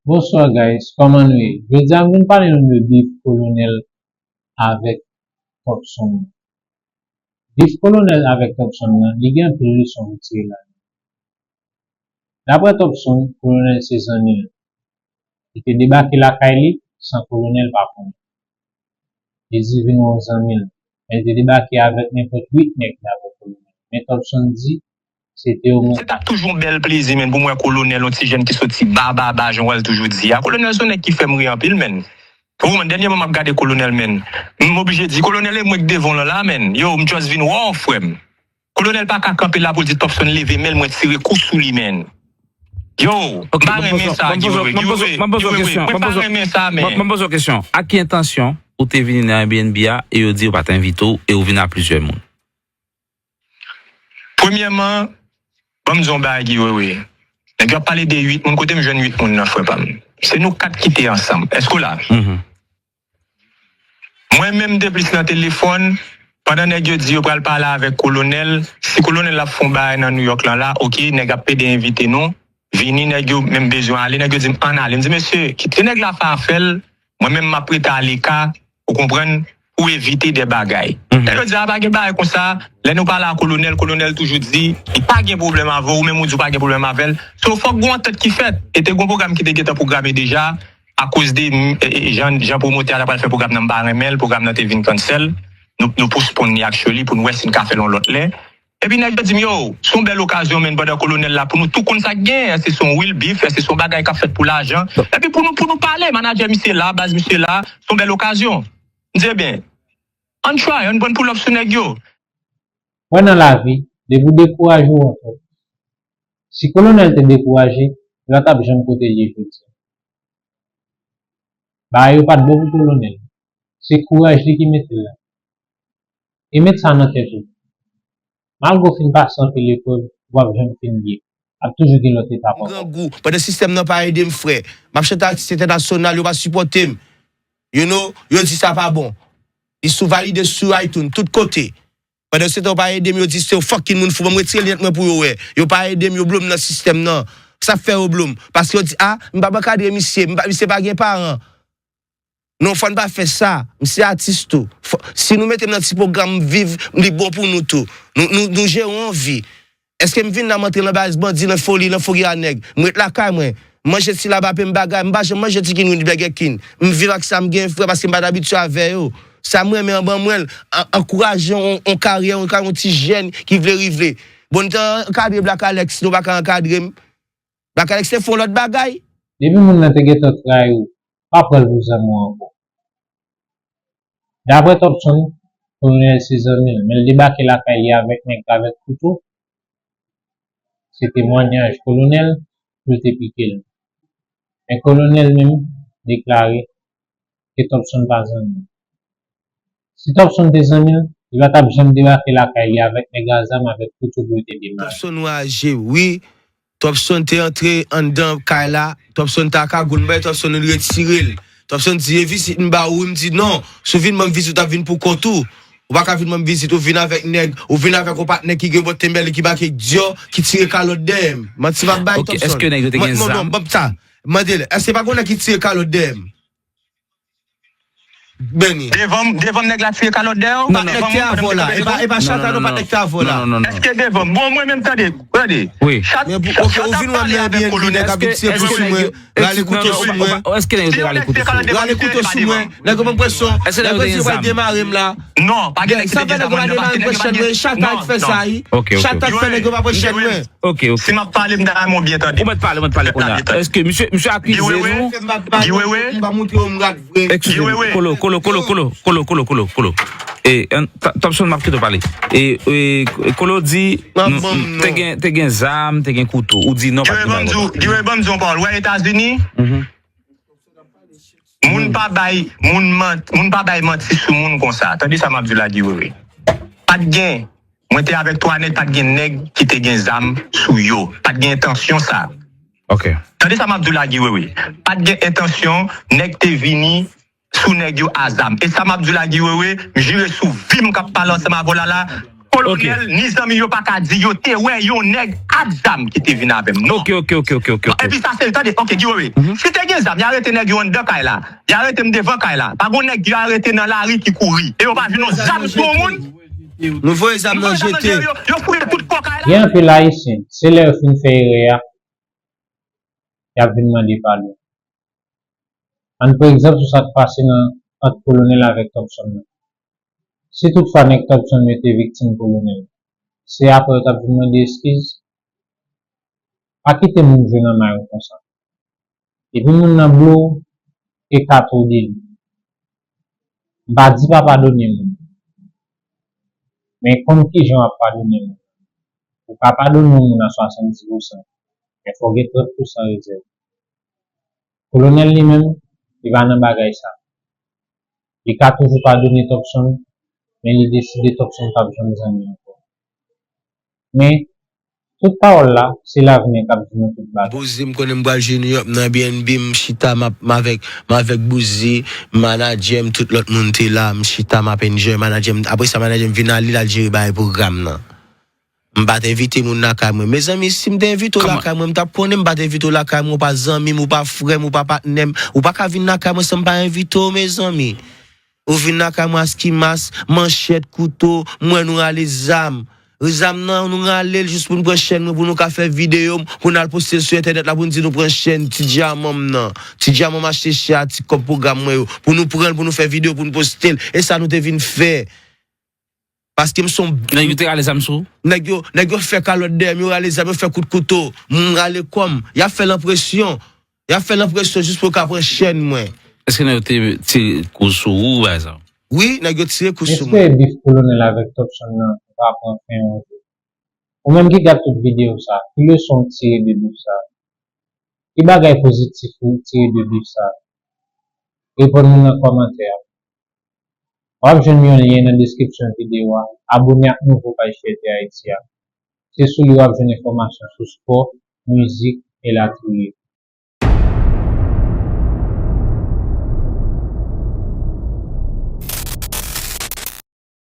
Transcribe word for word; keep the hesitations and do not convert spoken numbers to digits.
Bonsoir guys, kòman nou ye? Jodi a m vin pale nou de bif Kolonèl avèk Topson. Bif Kolonèl avèk Topson nan, li gen anpil leson pou tire ladan. Daprè Topson, Kolonèl se zanmi l. Li te debake lakay li san Kolonèl pa konnen. Li di vin wè yon zanmi l. Men li te debake avèk nenpòt uit nèg daprè Kolonèl. Men Topson di, se te yon Se t ap toujou yon bèl plezi, menn, pou m wè Kolonèl, yon ti jèn ki soti ba, ba, ba, jan w wè l toujou di a. Kolonèl se yon nèg ki fè m ri anpil, menn. Ou konprann, dènyèman m ap gade Kolonèl, menn. M oblije di, Kolonèl, e mwen k devan w lan la, menn. Yo, m just vin wè w, frè m. Kolonèl pa ka kanpe la pou l di Topson leve men l, mwen tire kou sou li, menn. Yo, m pa renmen sa, Guy Wewe, Guy Wewe, Guy Wewe, mwen pa renmen sa, menn. Mwen poze w kesyon. A ki entansyon ou te vini nan Airbnb a e yo di yo pa t envite w e ou vin a plizyè moun? Premyèman, ban m di w yon bagay, Guy Wewe. Nèg yo ap pale de uit moun, kote m jwenn uit moun nan, frè pa m? Se nou kat ki te ansanm. Èske w la? Mwen menm, m te plis nan telefòn, pandan nèg yo di yo pral pale avèk Kolonèl, si Kolonèl ap fè yon bagay nan Nouyòk lan la, oke, nèg ap pede envite nou, vini, nèg yo menm bezwen ale, nèg yo di m ann ale. M di, mesye, kite nèg la fè afè l, mwen menm m ap rete aleka, ou konprann, pou evite de bagay. Nèg yo di, a, pa gen bagay konsa, lè nou pale a Kolonèl, Kolonèl toujou di, li pa gen pwoblèm avè w, ou menm ou di w pa gen pwoblèm avè l. So, fòk gen yon antant ki fèt. E te gen yon pwogram ki te gentan pwograme deja, akoz de, e, e, jan, jan pwomotè a ta pral fè pwogram nan, m pa renmen l, pwogram nan te vin cancel. Nou, nou postpone li actually pou n wè si n ka fè l yon lòt lè. Epi nèg yo di m, yo, se yon bèl okazyon, menn, pandan Kolonèl la, pou nou tou konn sa k genyen. Èske se yon real beef? Èske se yon bagay k ap fèt pou lajan? Epi pou nou, pou nou pale, manadjè misye la, baz misye la, se yon bèl okazyon. M di, ebyen, ann try, ann pran pull up sou nèg yo. Wè nan lavi, depi w dekouraje w anfèt. Si Kolonèl te dekouraje, li pa t ap janm kote l ye jodi a. Bagay yo pa t bon pou Kolonèl. Se kouraj li ki mete l la. E met sa nan tèt ou. Malgre w fin pase anpil eprèv, w ap janm fin byen. Ap toujou gen lòt etap ankò. Grangou, pandan sistèm nan pa ede m, frè. M ap chante atis entènasyonal, yo pa sipòte m. You know, yo di sa pa bon. Li sou valide sou iTunes, tout kote. Pandan se tan yo pa ede m, yo di se yon fucking moun fou. Ban m retire linèt mwen pou yo wè. Yo pa ede m, yo blo m nan sistèm nan. Sa fè yo blo m? Paske yo di, a, m p ap ankadre misye, m pa, misye pa gen paran. Non, fò n pa fè sa. M se atis tou. Fò, si nou mete m nan ti pwogram viv, li bon pou nou tou. Nou, nou, nou jere yon vi. Èske m vin la, m antre nan baz bandi, nan foli, nan fouri a nèg? M ret lakay mwen. M manje ti laba, pe m bagay. M pa janm manje chicken wing, Burger King. M viv ak sa m gen, frè, paske m pa t abitye avè yo. Sa m renmen an ban mwen l, an-, ankouraje yon, yon karyè, yon, yon ti jèn ki vle rive. Bon, n te ankadre Black Alex, nou pa ka ankadre m. Black Alex te fè yon lòt bagay. Depi moun nan te gentan trayi w, pa pran l pou zanmi w ankò. Daprè Topson, Kolonèl se zanmi l, men l debake lakay li avèk nèg avèk kouto. Se temwayaj Kolonèl pou l te pike l. Men Kolonèl menm deklare ke Topson pa zanmi l. Si Topson te zanmi l, li pa t ap janm debake lakay li avèk nèg a zam avèk kouto pou l te demare. Topson raje, wi. Topson te antre anndan kay la. Topson te ak kagoul, m bay Topson, li retire l. Topson di, e vizit m ba ou? M di, non. Si w vin ban m vizit, w t ap vin pou kont ou. Ou pa ka vin ban m vizit, ou vin avèk nèg, ou vin avèk yon patnè ki gen bòt tenbèl, ki make dyò, ki tire kalòt dèyè m. Manti m ap bay Topson. Ok, èske nèg yo te gen zam? Ban m sa. Mande l, èske pa gen yon nèg ki tire kalòt dèyè m? Benny. Devan, devan nèg la tire kalòt dèyè w? Non, non, nèg te avè w la. E pa, e pa Chata non, patnè k te avè w la. Non, non, non. Èske devan? Bon, mwen menm, tande, tande. Wi. Chat, men pou, ok, ou vin wè m nan Airbnb, nèg ap vin tire kou sou mwen, rale kouto sou mwen. Èske nèg yo te rale kouto sou mwen? Rale kouto sou mwen. Nèg yo pran presyon. Èske nèg yo te gen zam? Nèg yo pral demare m la. Non, pa gen nèg ki te gen zam. Sa fè nèg yo pa demare m, pran chèn mwen. Chata k fè sa, wi. Ok, ok. Chata k fè nèg yo pa pran chèn mwen. Ok, ok. Si m ap pale, m ta renmen w byen tande. Ou mèt pale, ou mèt pale kounye a. Èske misye, misye akize nou? Guy Wewe? Guy Wewe? M pa montre w m rat vre. Excusez-moi. Kolo, kolo, kolo, kolo, kolo, kolo, kolo, kolo. E, an, Ta-, Topson, m ap kite w pale. E, e, Kolo di, te gen, te gen zam, te gen kouto. Ou di non, pa t gen bagay. Guy Wewe, ban m di w, Guy Wewe, ban m di w yon pawòl. Ou wè Etazini? Moun pa bay, moun man-, moun pa bay manti sou moun konsa. Tande sa m ap di w la, Guy Wewe. Pa t gen, mwen te avèk twa nèg, pa t gen nèg ki te gen zam sou yo. Pa t gen entansyon sa. Ok. Tande sa m ap di w la, Guy Wewe. Pa t gen entansyon nèg te vini sou nèg yo a zam. E sa m ap di w la, Guy Wewe, m jire sou vi m k ap pale ansanm avè w la la, Kolonèl, ni zanmi yo pa ka di yo te wè yon nèg ak zam ki te vin avè m, non. Ok, ok, ok, ok, ok. Epi sa se, tande, ok, Guy Wewe. Si te gen zam, y arete nèg yo anndan kay la. Y arete m devan kay la. Pa gon nèg yo arete nan lari ki kouri. E yo pa jwenn yon zam sou yon moun. Nou voye zam nan jete. Yo fouye tout kò kay la. Gen anpil Ayisyen, se lè yo fin fè erè a, y ap vin mande padon. Ann pran egzanp sou sa k pase nan ant Kolonèl avèk Topson nan. Si toutfwa nèg Topson yo te viktim Kolonèl, se apre yo t ap vin mande eskiz? Pa kite moun jwe nan may ou konsa. Depi moun nan blo w, e ka tou di li. M pa di pa padone moun. Men konn kijan w ap padone moun. Ou ka padone yon moun a swasanndis pousan, men fò w gen trant pousan rezèv. Kolonèl li menm, li pa nan bagay sa. Li ka toujou padone Topson, men li deside Topson p ap janm zanmi ankò. Men, tout pawòl la, se lavenir k ap di nou tout bagay. Bouzi, m konnen m pral jwe New York nan B N B, m chita m ap, m avèk, m avèk Bouzi, manadjè m, tout lòt moun te la, m chita m ap enjoy, manadjè m, apre sa manadjè m vin ale, l al jere bagay pwogram nan. M pa t envite moun lakay mwen. Mezanmi, si m te envite w lakay mwen, m t ap konnen m pa t envite w lakay mwen, ou pa zanmi m, ou pa frè m, ou pa patnè m, ou pa ka vin lakay mwen san m pa envite w, mezanmi. Ou vin lakay mwen a ski mask, manchèt, kouto, m wè nou rale zam. Zam nan, nou rale l jis pou n pran chèn mwen, pou nou ka fè videyo, pou n al poste l sou entènèt la, pou n di nou pran chèn ti dyaman m nan. Ti dyaman m achte chè a, ti kòb pwogram mwen yo, pou nou pran l, pou nou fè videyo, pou n poste l. E sa nou te vin fè. Paske m se yon... Nèg yo te rale zam sou ou? Nèg yo, nèg yo fè kalòt dèyè m, yo rale zam, yo fè kout kouto. M rale kò m. Y ap fè l an presyon. Y ap fè l an presyon jis pou yo ka pran chèn mwen. Èske nèg yo te tire kou sou ou, pa egzanp? Wi, nèg yo tire kou M sou mwen. Espere bif Kolonèl avèk Topson nan va pran fen yon jou. Ou menm ki gad tout videyo sa, ki leson w tire de bif sa? Ki bagay pozitif ou tire de bif sa? Reponn nou nan kòmantè a. W ap jwenn yon lyen nan deskripsyon videyo a. Abone ak nouvo paj Fyète Ayiti a. Se sou li w ap jwenn enfòmasyon sou spò, mizik, elatriye.